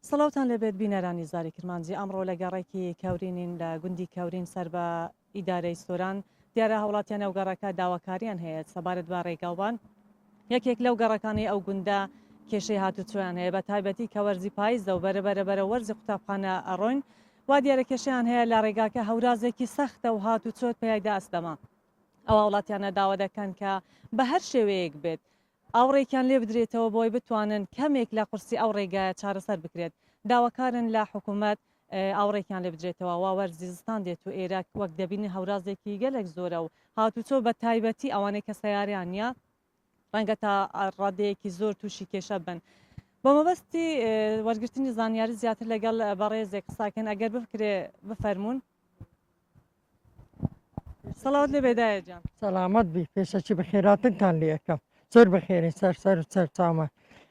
سڵاوتان لێبێت بینەرانی زاری کرمانجی ئەمڕۆ لە گەڕەکی کەورینین لە گوندی کەورین سەر بە ئیدارەی سۆران دیارە هاوڵاتیان ئەو گەڕەکە داواکاریان هەیە سەبارەت بە ڕێگاوبان یەکێک لەو گەڕەکانەی ئەو گوندە کێشەی هاتوچۆیان هەیە بە تایبەتی کە وەرزی پاییزە و بەرە بەرە بەرە وەرزی قوتابخانە ئەڕۆین وا دیارە کێشەیان هەیە لە ڕێگاکە هەورازێکی سەختە و هاتوچۆت پیایدا ئەستەمە ئەو هاوڵاتیانە داوا دەکەن کە بە هەر شێوەیەک بێت ئاوڕێکیان لێ بدرێتەوە بۆی بتوانن کەمێک لە قورسی ئەو ڕێگایە چارەسەر بکرێت. داواکارن لە حکومەت ئاوڕێکیان لێ بدرێتەوە. وا وەرزی زستان دێت و ئێرە وەک دەبینن هەورازێکی گەلێک زۆرە و هاتوچۆ بە تایبەتی ئەوانەی کە سەیارەیان نییە ڕەنگە تا ڕادەیەکی زۆر تووشی کێشە بن. بۆ مەبەستی وەرگرتنی زانیاری زیاتر لەگەڵ بەڕێزێک قساکەن ئەگەر بکرێ بفەرموون. سڵاوت لێ بێ دایە جان. سەلامەت بی پێشەکی بەخێراتنتان لێ ئەکەم زۆر بەخێرین سەر سەر و سەر چاومان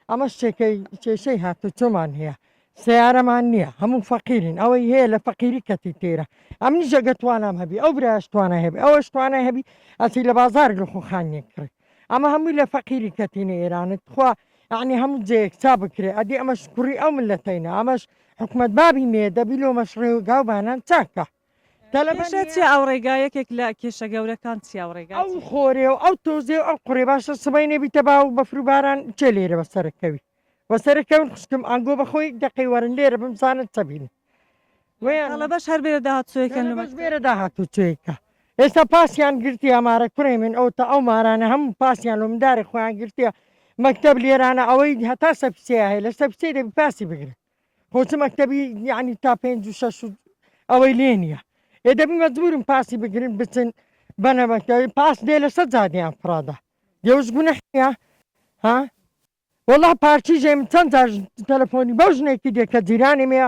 ئەمە شتێکەی کێشەی هاتوچۆمان هەیە سیارەمان نییە هەموو فەقیرین ئەوەی هەیە لە فەقیری کەتی تێرە ئەمنیش ئەگە توانام هەبی ئەو برایش توانای هەبی ئەوەش توانای هەبی ئەچی لە بازار لە خۆ خانیەک کڕی ئەمە هەمووی لە فەقیری کەتینە ئێرانت خوا یعنی هەموو جێیەک چا بکرێ ئەدی ئەمەش کوڕی ئەو ملەتەینە ئەمەش حکومەت بابی نێ دەبی لۆمەش ڕێگاوبانان چاکە تەلەبە کێشە نییە. چیە ئەو ڕێگا یەکێک لە کێشە گەورەکان چیە ئەو ڕێگا ئەو چیە؟ خۆرێ و ئەو تۆزێ و ئەو قوڕێ باشە سبەینێ بیتە باو و بەفر و باران کێ لێرە بەسەرە کەوی وەسەرە کەون خوشکم ئەنگۆ بەخۆی دەقەی وەرن لێرە بم زانن چە بینن ویان تەڵەبەش هەر بێرە داهاتووێکەن لە تەلەبەش مەکتەب. بێرە داهاتووچێکە ئێستا پاسیان گرتیە مارە کوڕێ من ئەو تا ئەو مارانە هەموو پاسیان لۆ مندارێ خۆیان گرتیە مەکتەب لێرانە ئەوەی هەتا سەفسێ هەیە لە سەفسێ دەبی پاسی بگرن خۆ چ مەکتەبی یعنی تا پێنج و شەش و ئەوەی لێ نییە ئێ دەبی مەجبورن پاسی بگرن بچن بەنە مەکتەبی پاس دێ لەسەر جادیان فڕادا دێوش گونەح نییە ها وەڵا پارچی ژێ من چەند جار تەلەفۆنی بەو ژنێکی دێ کە جیرانی مێ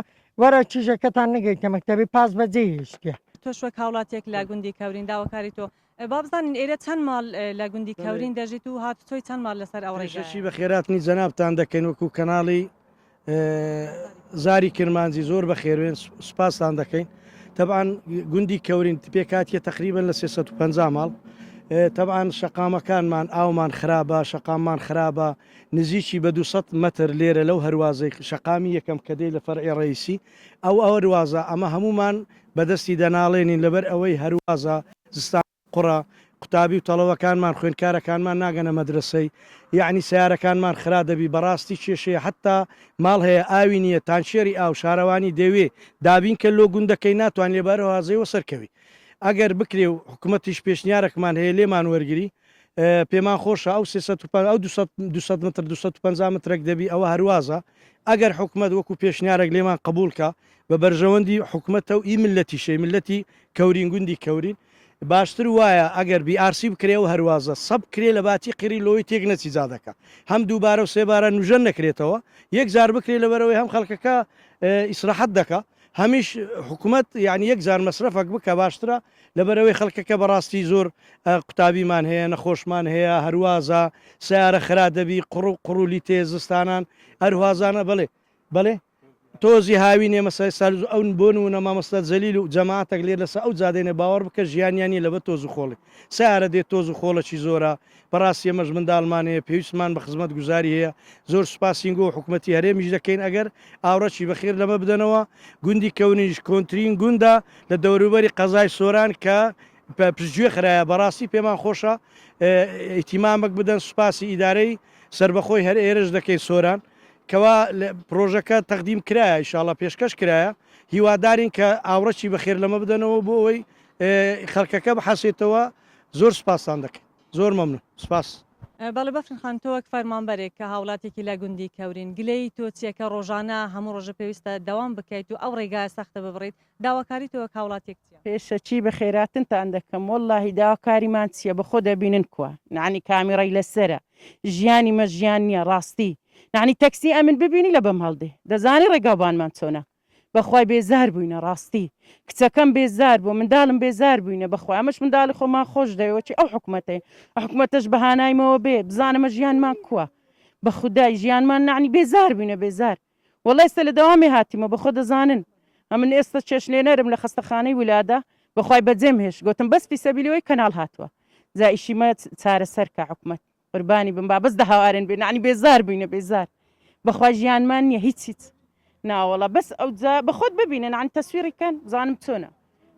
وەرە کیژەکەتان نەگەیتە مەکتەبی پاس بەجێ هێشتیە. تۆش وەک هاوڵاتیەک لە گوندی کەورین داواکاری تۆ با بزانین ئێرە چەند ماڵ لە گوندی کەورین دەژیت و هاتوچۆی چەند ماڵ لەسەر ئەو ڕێگایە؟ پێشەکی بەخێراتنی جەنابتان دەکەین وەکو کەناڵی زاری کرمانجی زۆر بەخێروێن سوپاستان دەکەین تەبعەن گوندی کەورین پێکاتیە تقریبا لە 350 ماڵ تەبعەن شەقامەکانمان ئاومان خراپە شەقاممان خراپە نزیکی بە 200 متر لێرە لەو هەروازەی شەقامی یەکەم کە دێ لە فەرعی ڕئیسی ئەو ئەوەروازە ئەمە هەمومان بەدەستی دەناڵێنین لەبەر ئەوەی هەروازە زستان قوڕە، قوتابی و تەڵەوەکانمان خوێندکارەکانمان ناگەنە مەدرەسەی، یەعنی سەیارەکانمان خرا دەبی، بەڕاستی کێشەیە حەتا ماڵ هەیە ئاوی نییە، تانکێری ئاو شارەوانی دەوێ دابین کە لۆ گوندەکەی ناتوانێ بە هەروازەی وەسەر کەوی. ئەگەر بکرێ و حکومەتیش پێشنیارەکمان هەیە لێمان وەرگری پێمان خۆشە ئەو 300 ئەو 200 متر 250 مترەک دەبی ئەوە هەروازە ئەگەر حکومەت وەکو پێشنیارێک لێمان قبوڵ کە بە بەرژەوەندی حکومەتە و ئی ملەتیشەی ملەتی کەورین گوندی کەورین باشتر وایە ئەگەر بی ئارسی بکرێ و هەروازە سەب کرێ لە باتی قیری لۆی تێک نەچی جادەکە هەم دووبارە و سێبارە نوژەن نەکرێتەوە یەک جار بکرێ لەبەرەوەی هەم خەڵکەکە ئیسراحەت دەکا هەمیش حکومەت یعنی یەک جار مەسرەفەک بکە باشترە لەبەرەوەی خەڵکەکە بەڕاستی زۆر قوتابیمان هەیە نەخۆشمان هەیە هەروازە سیارە خرا دەبی قوڕ و قوڕولی تێ زستانان هەروازانە بەڵێ بەڵێ تۆزی هاوینێ مەسای سالز ئەو بۆ نمونە مامۆستا جەلیل و جەماعەتەک لێر لەسە ئەو جادەینە باوەڕ بکە ژیانیان نیە لەبەر تۆز و خۆڵی سەیارە دێت تۆز و خۆڵەکی زۆرە بەڕاستی ئێمەش منداڵمان هەیە پێویستمان بە خزمەت گوزاری هەیە زۆر سوپاسی گۆ حکومەتی هەرێمیش دەکەین ئەگەر ئاوڕەکی بەخێر لەمە بدەنەوە گوندی کەونیش کۆنترین گوندە لە دەوروبەری قەزای سۆران کە پشتگوێ خرایە بەڕاستی پێمان خۆشە ئیتیمامەک بدەن سوپاسی ئیدارەی سەربەخۆی هەر ئێرەش دەکەین سۆران کەوا پرۆژەکە تەقدیم کرایە ئیشاڵا پێشکەش کرایە هیوادارین کە ئاوڕەکی بەخێر لەمە بدەنەوە بۆ ئەوەی خەڵکەکە بحەسێتەوە زۆر سوپاستان دەکەین زۆر مەمنون سوپاس. بەڵێ بەفرین خان تۆ وەک فەرمانبەرێک کە هاوڵاتیەکی لە گوندی کەورین گلەیی تۆ چیە کە ڕۆژانە هەموو ڕۆژە پێویستە دەوام بکەیت و ئەو ڕێگایە سەختە ببڕیت داواکاری تۆ وەک هاوڵاتیەک چیە؟ پێشەکی بەخێراتنتان دەکەم وەڵاهی داواکاریمان چیە بەخۆ دەبینن کوا نانی کامیڕای لەسەرە ژیانی مە ژیان نیە ڕاستی نانی تەکسی ئەمن ببینی لە بەم هەڵدێ دەزانی ڕێگاوبانمان چۆنە بەخوای بێزار بووینە ڕاستی کچەکەم بێزار بوو منداڵم بێزار بووینە بەخوای ئەمەش منداڵی خۆمان خۆش دەوێ وەچی ئەو حکومەتەیە حکومەتەش بەهانایمەوە بێ بزانەمە ژیانمان کووە بەخودای ژیانمان نانی بێزار بووینە بێزار وەڵا ئێستا لە دەوامێ هاتیمە بەخۆ دەزانن ئەمن ئێستا چێشلێنەرم لە خەستەخانەی ولادە بەخوای بەجێم هێشت گۆتم بەس فیسەبیلی وەی کەناڵ هاتووە جا ئیشی مە چارەسەر کە حکومەت قوربانی بم با بەس دە هاوارێن بێ نانی بێزار بووینە بێزار بەخوا ژیانمان نییە هیچ هیچ. ناوەڵا بەس ئەوجا بەخۆت ببینن عن تەسویری کەن بزانم چۆنە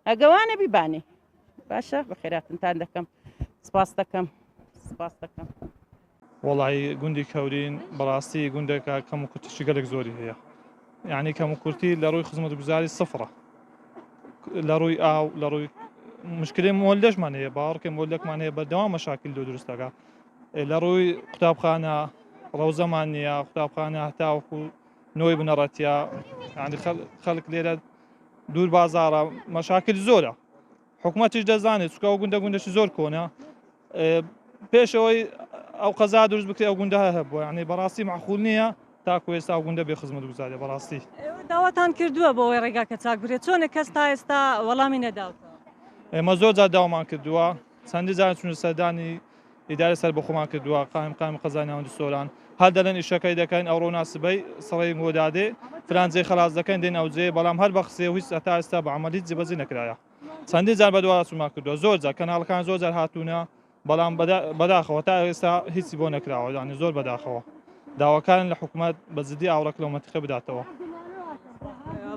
ئەگەوانە بیبانێ باشە بەخێراتنتان دەکەم سپاس دەکەم سپاس دەکەم. وەڵایی گوندی کەورین بەڕاستی گوندێکە کەم و کورتیی گەلێک زۆری هەیە یعنی کەم و کورتی لە ڕووی خزمەتگوزاری سفرە لە ڕووی ئاو لە ڕووی مشکلی مۆلدەشمان هەیە باوەڕکە مۆلەکمان هەیە بەردەوام مەشاکل لۆ دروست دەکا لە ڕووی قوتابخانە ڕەوزەمان نییە قوتابخانە هەتاوەکو نۆی بنەڕەتیە یعنی خەڵک لێرە دوور بازاڕە مەشاکل زۆرە حکومەتیش دەزانێت چونکە ئەو گوندە گوندەشی زۆر کۆنە پێشەوەی ئەو قەزا دروست بکرێ ئەو گوندە هەبووە یعنی بەڕاستی معقول نییە تاکو ئێستا ئەو گوندە بێ خزمەت گوزارێ بەڕاستی. ئێوە داواتان کردووە بۆ ئەوەی ڕێگاکە چاک بکرێت چۆنە کەس تا ئێستا وەڵامی نەداوتەوە؟ ئێمە زۆر جار داوامان کردووە چەندی جار چوونە سەردانی ئیدارە سەربەخۆمان کردووە قایم قایم قەزای ناوەندی سۆران هەر دەڵێن ئیشەکەی دەکەین ئەوڕۆ ناسبەی سڕەی بۆ دادێ فلان جێ خەلاس دەکەین دێن ئەو جێ بەڵام هەر بە قسەی و هیچ هەتا ئێستا بە عەمەل هیچ جێبەجێ نەکرایە چەندین جار بەدواداچوونمان کردووە زۆر جار کەناڵەکان زۆر جار هاتوونە بەڵام بەداخەوە تا ئێستا هیچی بۆ نەکراوە یانی زۆر بەداخەوە داواکارن لە حکومەت بە جدی ئاوڕەک لەو مەنتیقە بداتەوە.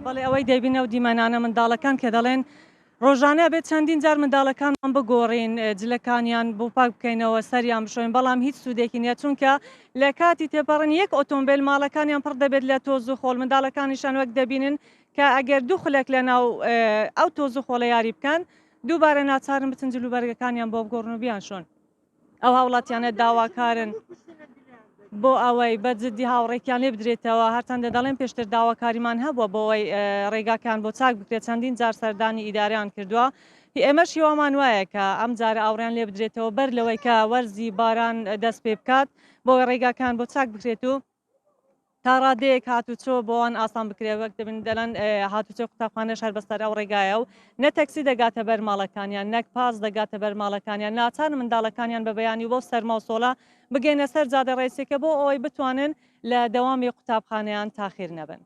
بەڵێ ئەوەی دەیبینە و دیمەنانە منداڵەکان کە دەڵێن ڕۆژانە ئەبێت چەندین جار منداڵەکانمان بگۆڕین جلەکانیان بۆ پاک بکەینەوە سەریان بشۆین بەڵام هیچ سوودێکی نییە چونکە لە کاتی تێپەڕنی یەک ئۆتۆمبیل ماڵەکانیان پڕ دەبێت لە تۆز و خۆڵ منداڵەکانیشان وەک دەبینن کە ئەگەر دوو خولەک لە ناو ئەو تۆز و خۆڵە یاری بکەن دووبارە ناچارن بچن جلوبەرگەکانیان بۆ بگۆڕن و بیانشۆن. ئەو هاوڵاتیانە داواکارن بۆ ئەوەی بە جددی هاوڕێکیان لێ بدرێتەوە هەرچەندە دەڵێن پێشتر داواکاریمان هەبووە بۆ ئەوەی ڕێگاکان بۆ چاک بکرێت چەندین جار سەردانی ئیدارەیان کردووە ئێمەش هیوامان وایە کە ئەم جارە ئاوڕیان لێ بدرێتەوە بەر لەوەی کە وەرزی باران دەست پێ بکات بۆ ئەوەی ڕێگاکان بۆ چاک بکرێت و تا ڕادەیەک هاتوچۆ بۆ وان ئاسان بکرێت وەک دەبن دەلەن هاتوچۆ قوتابخانەش هەر بەسەر ئەو ڕێگایە و نە تەکسی دەگاتە بەر ماڵەکانیان نەک پاس دەگاتە بەر ماڵەکانیان ناچارن منداڵەکانیان بە بەیانی و بەو سەرما و سۆڵە بگەینە سەر جادە ڕێسیەکە بۆ ئەوەی بتوانن لە دەوامی قوتابخانەیان تاخیر نەبن.